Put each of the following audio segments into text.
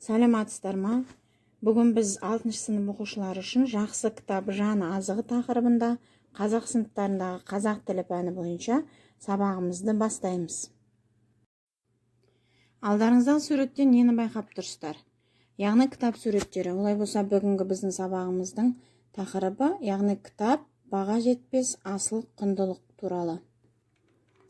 Саламатсыздар ма? Бүгін біз 6 сынып оқушылары үшін «Жақсы кітап – жан азығы» тақырыбында қазақ сыныптарындағы қазақ тілі пәні бойынша сабағымызды бастаймыз. Алдарыңыздағы суреттен нені байқап тұрсыздар? Яғни кітап суреттері. Олай болса, бүгінгі біздің сабағымыздың тақырыбы, яғни кітап – баға жетпес асыл құндылық туралы.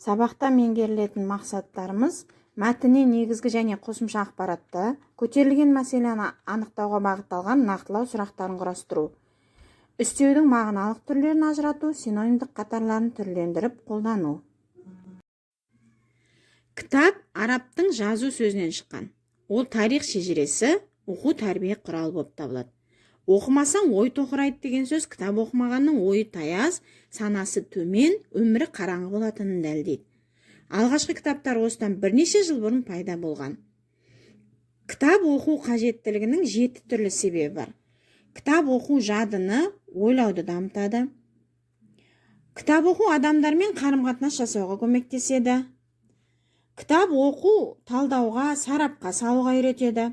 Сабақта меңгерілетін мақсаттарымыз: мәтіннен негізгі және қосымша ақпаратты, көтерілген мәселені анықтауға бағытталған нақтылау сұрақтарын құрастыру, үстеудің мағыналық түрлерін ажырату, синонимдік қатарларын түрлендіріп қолдану. Кітап арабтың жазу сөзінен шыққан. Ол тарих шежіресі, оқу тәрбие құралы болып табылады. «Оқымасаң, ой тоқырайды» деген сөз кітап оқымағанның ойы таяз, санасы төмен, өмірі қараңғы болатынын дәлелдейді. Алғашқы кітаптар осыдан бірнеше жыл бұрын пайда болған. Кітап оқу қажеттілігінің жеті түрлі себебі бар. Кітап оқу жадыны, ойлауды дамытады. Кітап оқу адамдармен қарым-қатынас жасауға көмектеседі. Кітап оқу талдауға, сарапқа салуға үйретеді.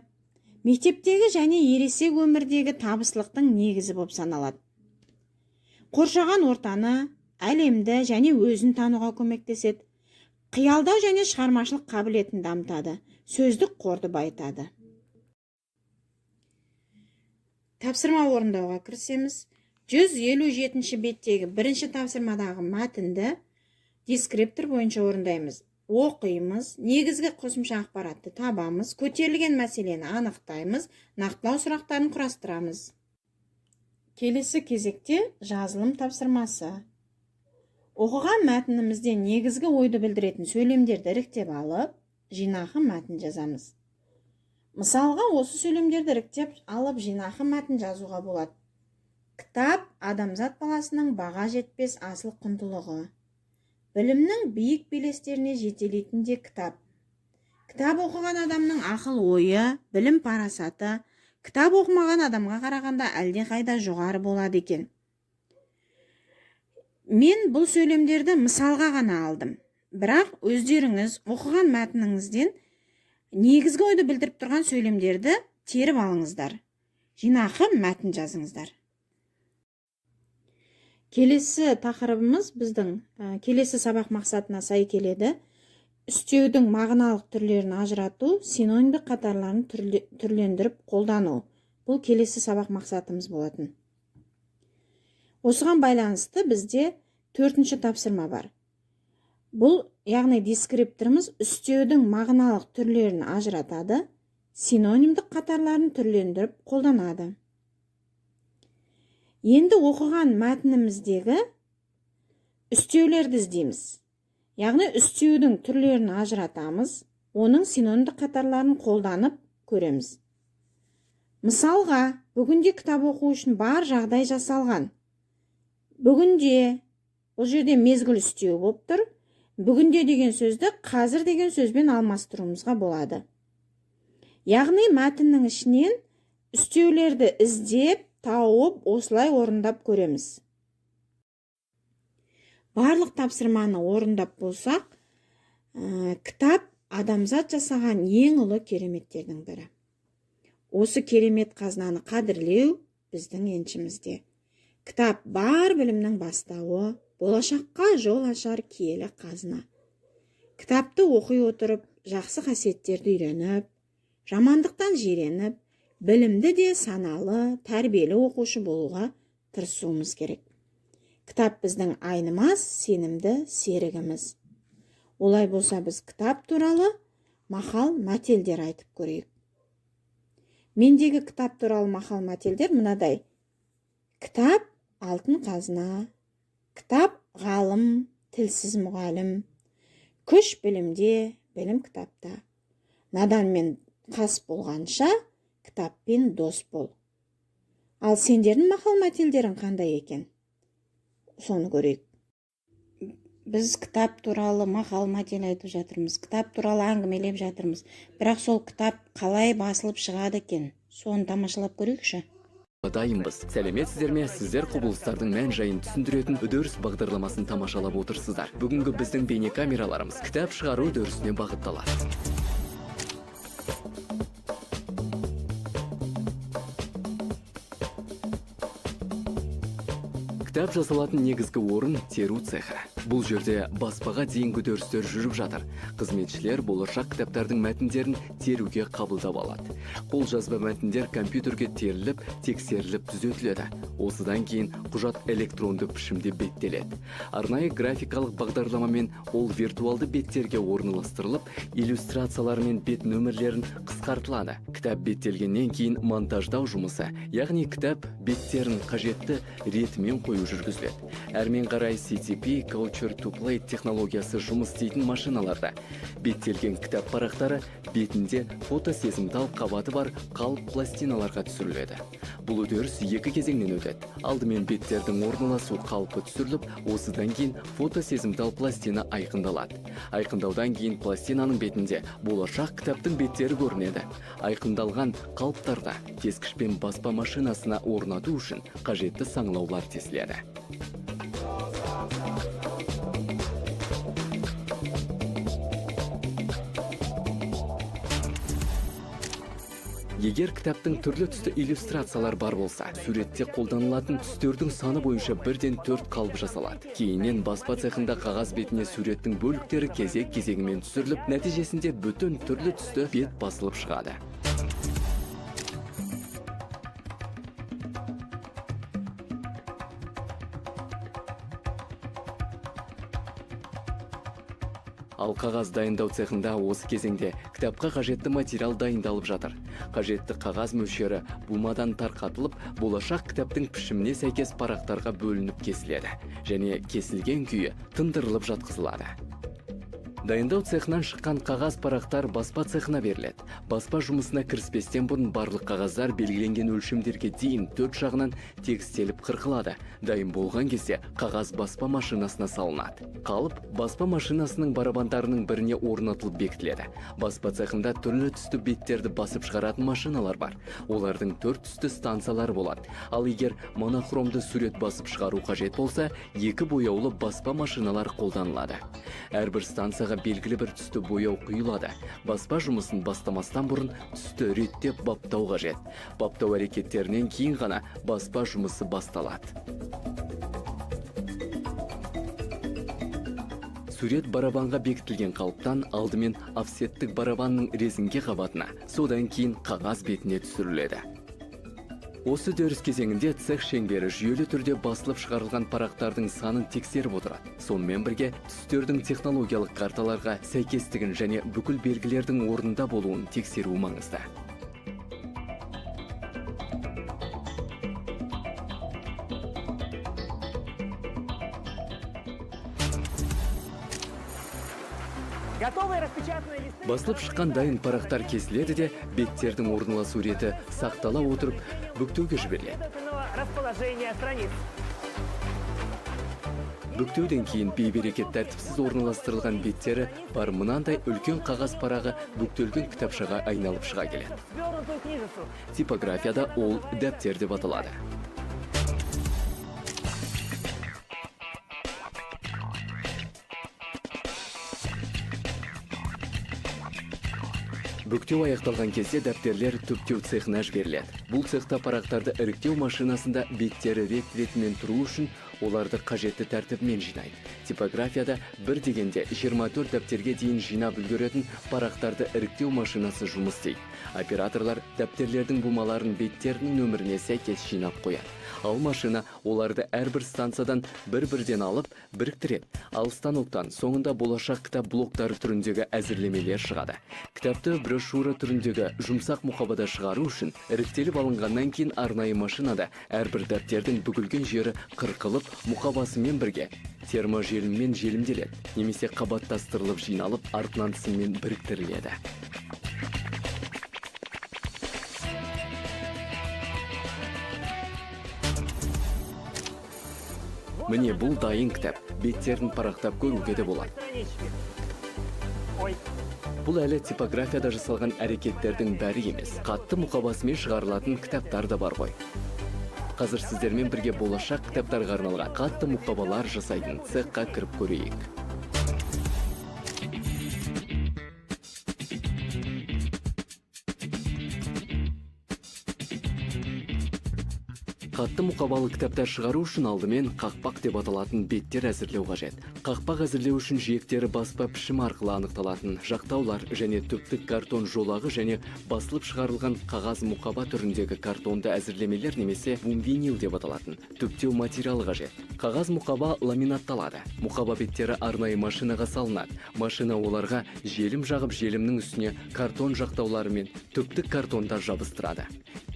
Мектептегі және ересек өмірдегі табыстылықтың негізі болып саналады. Қоршаған ортаны, әлемді және өзін тануға көмектеседі. Қиялдау және шығармашылық қабілетін дамытады, сөздік қорды байытады. Тапсырма орындауға кірісеміз. 157 беттегі бірінші тапсырмадағы мәтінді дескриптор бойынша орындаймыз. Оқимыз, негізгі, қосымша ақпаратты табамыз, көтерілген мәселені анықтаймыз, нақтылау сұрақтарын құрастырамыз. Келесі кезекте жазылым тапсырмасы. Оқыған мәтінімізде негізгі ойды білдіретін сөйлемдерді іріктеп алып, жинақы мәтін жазамыз. Мысалға, осы сөйлемдерді іріктеп алып, жинақы мәтін жазуға болады: Кітап – адамзат баласының баға жетпес асыл құндылығы. Білімнің биік белестеріне жетелейтін де кітап. Кітап оқыған адамның ақыл ойы, білім парасаты кітап оқымаған адамға қарағанда әлдеқайда жоғары болады екен. Мен бұл сөйлемдерді мысалға ғана алдым, бірақ өздеріңіз оқыған мәтініңізден негізгі ойды білдіріп тұрған сөйлемдерді теріп алыңыздар, жинақы мәтін жазыңыздар. Келесі тақырыбымыз біздің келесі сабақ мақсатына сай келеді: үстеудің мағыналық түрлерін ажырату, синонимдік қатарларын түрлендіріп қолдану. Бұл келесі сабақ мақсатымыз болатын. Осыған байланысты бізде төртінші тапсырма бар. Бұл, яғни дескрипторымыз, үстеудің мағыналық түрлерін ажыратады, синонимдік қатарларын түрлендіріп қолданады. Енді оқыған мәтініміздегі үстеулерді іздейміз, яғни үстеудің түрлерін ажыратамыз, оның синонимдік қатарларын қолданып көреміз. Мысалға, бүгінде кітап оқу үшін бар жағдай жасалған. Бүгінде – бұл жерде мезгіл үстеуі болып тұр. «Бүгінде» деген сөзді «қазір» деген сөзбен алмастыруымызға болады. Яғни мәтіннің ішінен үстеулерді іздеп тауып, осылай орындап көреміз. Барлық тапсырманы орындап болсақ, кітап – адамзат жасаған ең ұлы кереметтердің бірі. Осы керемет қазынаны қадірлеу біздің еншімізде. Кітап – бар білімнің бастауы, болашаққа жол ашар киелі қазына. Кітапты оқи отырып, жақсы қасиеттерді үйреніп, жамандықтан жиреніп, білімді де саналы, тәрбиелі оқушы болуға тырысуымыз керек. Кітап – біздің айнымас сенімді серігіміз. Олай болса, біз кітап туралы мақал мәтелдер айтып көрейік. Мендегі кітап туралы мақал мәтелдер мынадай: Кітап – алтын қазына, кітап – ғалым, тілсіз мұғалім, күш білімде, білім кітапта, наданмен қас болғанша, кітаппен дос бол. Ал сендердің мақал мәтелдерің қандай екен, соны көрейік. Біз кітап туралы мақал мәтел айтып жатырмыз, кітап туралы әңгімелеп жатырмыз, бірақ сол кітап қалай басылып шығады екен, соны тамашалап көрейікші. Дайынбыз. Сәлеметсіздер ме? Сіздер құбылыстардың мән жайын түсіндіретін «Үдеріс» бағдарламасын тамашалап отырсыздар. Бүгінгі біздің бейнекамераларымыз кітап шығару үдерісіне бағытталады. Кітап жасалатын негізгі орын теру цехы. Бұл жерде баспаға дейінгі үдерістер жүріп жатыр. Қызметшілер болашақ кітаптардың мәтіндерін теруге қабылдап алады. Қолжазба мәтіндер компьютерге теріліп, тексеріліп түзетіледі. Осыдан кейін құжат электронды пішімде беттеледі. Арнайы графикалық бағдарламамен ол виртуалды беттерге орналастырылып, иллюстрациялар мен бет нөмірлерін қысқартылады. Кітап беттелгеннен кейін монтаждау жұмысы, яғни кітап беттерін қажетті ретімен қою жүргізіледі. Әрмен қарай CTP Culture to Play технологиясы жұмыс істейтін машиналарда беттелген кітап парақтары бетінде фотосезімтал қабаты бар қалып пластиналарға түсіріледі. Бұл үдеріс екі кезеңнен өтеді. Алдымен беттердің орналасу қалпы түсіріліп, осыдан кейін фотосезімтал пластина айқындалады. Айқындаудан кейін пластинаның бетінде болашақ кітаптың беттері көрінеді. Айқындалған қалыптарда тескішпен баспа машинасына орнату үшін қажетті саңылаулар тесіледі. Егер кітаптың түрлі түсті иллюстрациялар бар болса, суретте қолданылатын түстердің саны бойынша бірден 4 қалып жасалады. Кейіннен баспа цехында қағаз бетіне суреттің бөліктері кезек-кезегімен түсіріліп, нәтижесінде бүтін түрлі түсті бет басылып шығады. Ал қағаз дайындау цехында осы кезеңде кітапқа қажетті материал дайындалып жатыр. Қажетті қағаз мөлшері бумадан тарқатылып, болашақ кітаптың пішіміне сәйкес парақтарға бөлініп кесіледі және кесілген күйі тындырылып жатқызылады. Дайындау цехынан шыққан қағаз парақтар баспа цехына беріледі. Баспа жұмысына кіріспестен бұрын барлық қағаздар белгіленген өлшемдерге дейін төрт жағынан тегістеліп қырқылады. Дайын болған кезде қағаз баспа машинасына салынады. Қалып баспа машинасының барабандарының біріне орнатылып бекітіледі. Баспа цехында түрлі түсті беттерді басып шығаратын машиналар бар. Олардың төрт түсті станциялары болады. Ал егер монохромды сурет басып шығару қажет болса, екі бояулы баспа машиналар қолданылады. Әрбір станцияға белгілі бір түсті бояу құйылады. Баспа жұмысын бастамастан бұрын түсті реттеп баптау қажет. Баптау әрекеттерінен кейін ғана баспа жұмысы басталады. Сурет барабанға бекітілген қалыптан алдымен офсеттік барабанның резіңке қабатына, содан кейін қағаз бетіне түсіріледі. Осы үдеріс кезеңінде цех шеңбері жүйелі түрде басылып шығарылған парақтардың санын тексеріп отырады. Сонымен бірге түстердің технологиялық карталарға сәйкестігін және бүкіл белгілердің орнында болуын тексеру маңызды. Басылып шыққан дайын парақтар кесіледі де, беттердің орналасу реті сақтала отырып, бүктеуге жіберіледі. Бүктеуден кейін бейберекет тәртіпсіз орналастырылған беттері бар мынандай үлкен қағаз парағы бүктелген кітапшаға айналып шыға келеді. Типографияда ол дәптер деп аталады. Бүктеу аяқталған кезде дәптерлер түптеу цехына жіберіледі. Бұл цехта парақтарды іріктеу машинасында беттері рет-ретімен тұру үшін оларды қажетті тәртібімен жинайды. Типографияда бір дегенде 24 дәптерге дейін жинап үлгеретін парақтарды іріктеу машинасы жұмыс істейді. Операторлар дәптерлердің бумаларын беттерінің нөміріне сәйкес жинап қояды. Ал машина оларды әрбір станциядан бір-бірден алып, біріктіреді. Ал станоктан соңында болашақ кітап блоктары түріндегі әзірлемелер шығады. Кітапты брошюра түріндегі жұмсақ мұқабада шығару үшін іріктеліп алынғаннан кейін арнайы машинада әрбір дәптердің бүгілген жері қырқылып, мұқабасымен бірге терможеліммен желімделеді немесе қабаттастырылып жиналып, артынан сыммен біріктіріледі. Міне бұл дайын кітап. Беттерін парақтап көруге де болады. Бұл әлі типографияда жасалған әрекеттердің бәрі емес. Қатты мұқабасымен шығарылатын кітаптар да бар ғой. Қазір сіздермен бірге болашақ кітаптарға арналған қатты мұқабалар жасайтын цехқа кіріп көрейік. Қатты мұқабалы кітаптар шығару үшін алдымен қақпақ деп аталатын беттер әзірлеу қажет. Қақпақ әзірлеу үшін жиектері баспа пішімі арқылы анықталатын жақтаулар және түптік картон жолағы және басылып шығарылған қағаз мұқаба түріндегі картонды әзірлемелер немесе бумвинил деп аталатын түптеу материалы қажет. Қағаз мұқаба ламинатталады. Мұқаба беттері арнайы машинаға салынады. Машина оларға желім жағып, желімнің үстіне картон жақтаулары мен түптік картондар жабыстырады.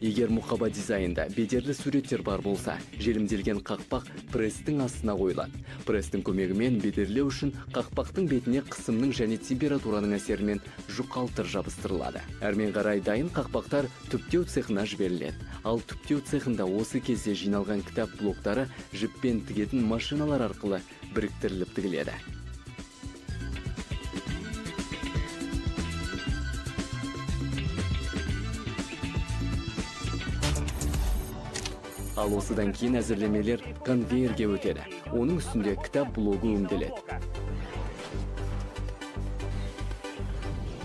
Егер мұқаба дизайнда бедерлі суреттер бар болса, желімделген қақпақ пресстің астына қойылады. Пресстің көмегімен бедерлеу үшін қақпақтың бетіне қысымның және температураның әсерімен жұқалтыр жабыстырылады. Әрмен қарай дайын қақпақтар түптеу цехына жіберіледі. Ал түптеу цехында осы кезде жиналған кітап блоктары жіппен тігетін машиналар арқылы біріктіріліп тігіледі. Ал осыдан кейін әзірлемелер конвейерге өтеді. Оның үстінде кітап блогы өңделеді.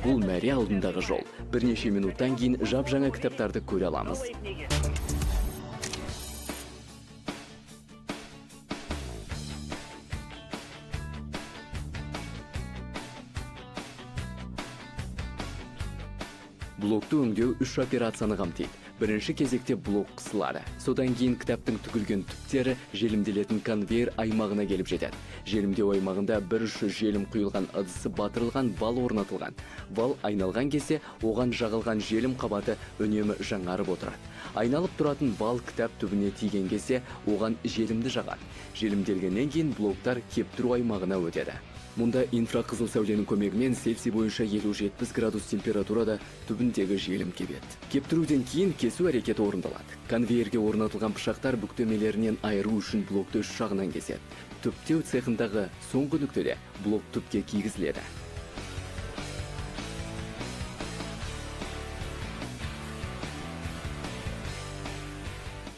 Бұл мәре алдындағы жол. Бірнеше минуттан кейін жап-жаңа кітаптарды көре аламыз. Блокты өңдеу үш операцияны қамтиды. Бірінші кезекте блок қысылады. Содан кейін кітаптың түгілген түптері желімделетін конвейер аймағына келіп жетеді. Желімдеу аймағында бір ұшы желім құйылған ыдысы батырылған вал орнатылған. Вал айналған кезде оған жағылған желім қабаты үнемі жаңарып отырады. Айналып тұратын вал кітап түбіне тиген кезде оған желімді жағады. Желімделгеннен кейін блоктар кептіру аймағына өтеді. Мұнда инфрақызыл сәуленің көмегімен Цельсий бойынша 50-70 градус температурада түбіндегі желім кебеді. Кептіруден кейін кесу әрекеті орындалады. Конвейерге орнатылған пышақтар бүктемелерінен айыру үшін блокты үш жағынан кеседі. Түптеу цехындағы соңғы нүктеде блок түпке кигізіледі.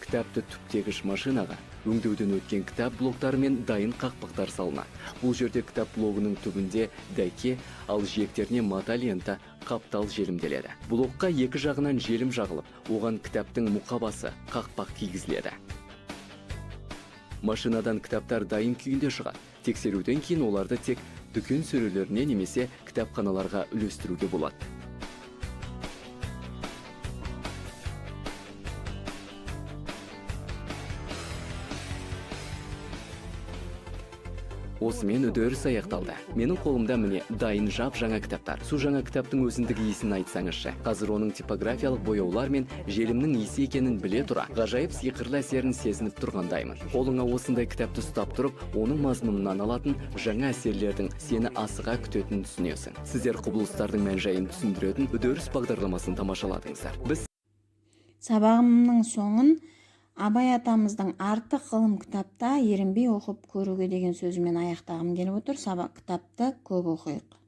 Кітапты түптегіш машинаға өңдеуден өткен кітап блоктары мен дайын қақпақтар салынады. Бұл жерде кітап блогының түбінде дәке, ал жиектеріне мата лента қаптал желімделеді. Блокқа екі жағынан желім жағылып, оған кітаптың мұқабасы қақпақ кигізіледі. Машинадан кітаптар дайын күйінде шығады. Тексеруден кейін оларды тек дүкен сөрелеріне немесе кітапханаларға үлестіруге болады. Осымен үдеріс аяқталды. Менің қолымда міне дайын жап жаңа кітаптар. Су жаңа кітаптың өзіндік иісін айтсаңызшы. Қазір оның типографиялық бояулар мен желімнің иісі екенін біле тұра, ғажайып сиқырлы әсерін сезініп тұрғандаймын. Қолыңа осындай кітапты ұстап тұрып, оның мазмұнынан алатын жаңа әсерлердің сені асыға күтетінін түсінесің. Сіздер құбылыстардың мән-жайын түсіндіретін үдеріс бағдарламасын тамашаладыңыздар. Біз сабағымның соңын Абай атамыздың артық ғылым кітапта ерінбей оқып көруге деген сөзімен аяқтағым келіп отыр. Сабақ кітапты көп оқиық.